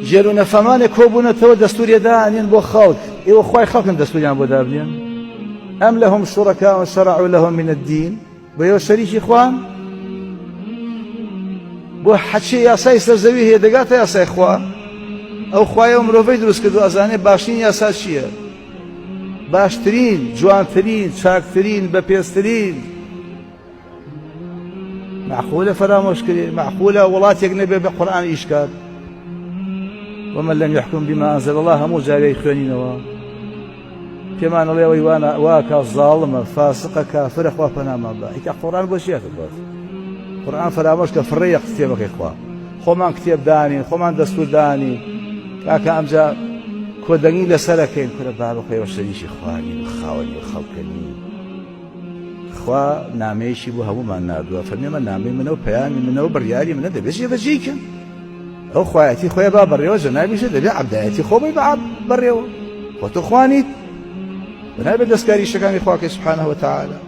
ژێر و نەفامانێک کۆبوونەتەوە دەستوریە دانێن بۆ خەڵک، ئێوە خوای خەڵکن دەستوریان بۆ دابنێن؟ ئەم لەهم شرکاء شرعوا لهم من الدین، بۆ ئێوە شەریکی خوان؟ بۆ حەچێ یاسای سەرزەوی هەیە دەگاتە یاسای خوا؟ ئەو خوایە و مرۆڤەی دروست کردو ئەزانێ باشترین یاسا چییە؟ باشترین، جوانترین، چاکترین، بەپێزترین. مەعقولە فەرامۆش کرێ؟ مەعقولە وڵاتێک نەبێ بە قورئان ئیش کات؟ ومن لم يحكم بما أنزل الله هەموو جارێک خوێنینەوە پێمان ئەڵێ ئەوەی وانە واکە زاڵمە فاسقە کافرە خوا پەنامان بە ئیتا قورئان بۆ چیە بات قورئان فەرامۆش کە فڕێیە کتێبەکەی خوا خۆمان کتێب دانین خۆمان دەستور دانین کاکە ئەمجا کۆدەنگی لەسەرەکەین کورە بابە خۆیەوە شەریکی خوانین و خاوەنی و خەڵکەنی خوا نامەیەکی بۆ هەموومان ناردووە فەرمی ئەمە نامەی منە و پەیامی منە و بڕیاری منە دەبێت جێبەجێی کەن ئەو خوایەتی خۆی با بەڕێوە جەنابیشە دەبێت عەبدایەتی خۆ بی بەڕێوە خۆ تۆ خوانیت بەنابێت دەستکاری شتەکانی خواکەی سبحانه وتعالی.